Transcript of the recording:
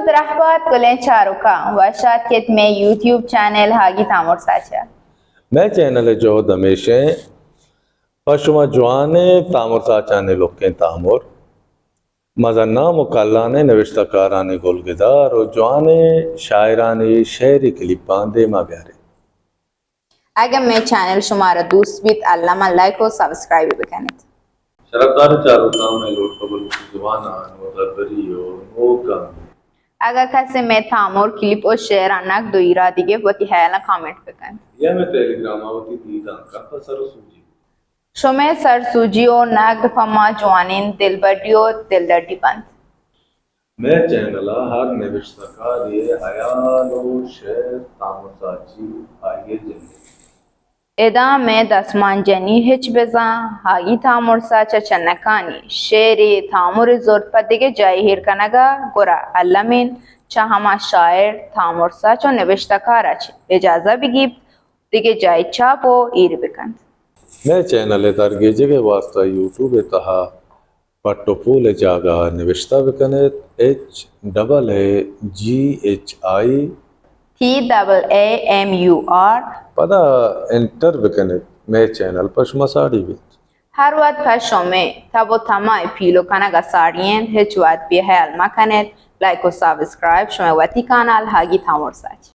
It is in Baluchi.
درہبات گلیں چاروکاں، وش آتکیت مئے یوٹیوب چینل ہاگی تامر ساچ ءَ۔ مئے چینل ءِ جہد ہمیش ایں پہ شما جوانیں تامر ساچانی لکیں تامر، مزن نام و کلانیں نبشتہ کارانی گلگدار و جوانیں شاعرانی شعری کلیپاں دیما بیاریں۔ اگہ مئے چینل شمارا دوست بیت، الما لائک و سبسکرائب بکنیت۔ شرفدار چاروکاں، مئے لوٹ پہ بلوچی زبان ءَ نودربری و نوگامی۔ اگہ کسے مئے تامر، کلیپ و شعراں نقد و ایرادی گپت، وتی ہیالاں کامنٹ بکنت۔ یا مئے ٹیلیگرام ءَ وتی دیدانکاں پہ سر و سوجی۔ شمئے سر سوجی و نقد پہ ما جوانیں دلبڈی و دلدردی بنت۔ مئے چینل ءَ ہر نبشتہ کارے ءِ ہیال و شعر تامر ساچی آئی ءِ جنی۔ ادا مئے دستمان جنی ہچ بزاں ہاگی تامر ساچ ءَ چہ نکانی۔ شعرے تامرے زرت پہ دگہ جاہے ایر کنگ ءَ گڑا الم انت چہ ہما شاعر، تامر ساچ و نبشتہ کار ءَ چہ اجازہ بگیپت، دگہ جاہے چاپ و ایر بکنت۔ مئے چینل ءِ درگیجگ ءِ واستہ یوٹیوب ءِ تہا پٹ و پول ءِ جاگہ ءَ نبشتہ بکنیت، H double A G H I P double A M U R. پدا انٹر بکنیت، مئے چینل پہ شما ساڑی بیت۔ ہر وہد پہ شمئے تب و تما ءِ پیلو کنگ ءَ ساڑی انت، ہچ وہد بے ہیال مکنیت، لائک و سبسکرائب شمئے وتی کانال ہاگی تامر ساچ۔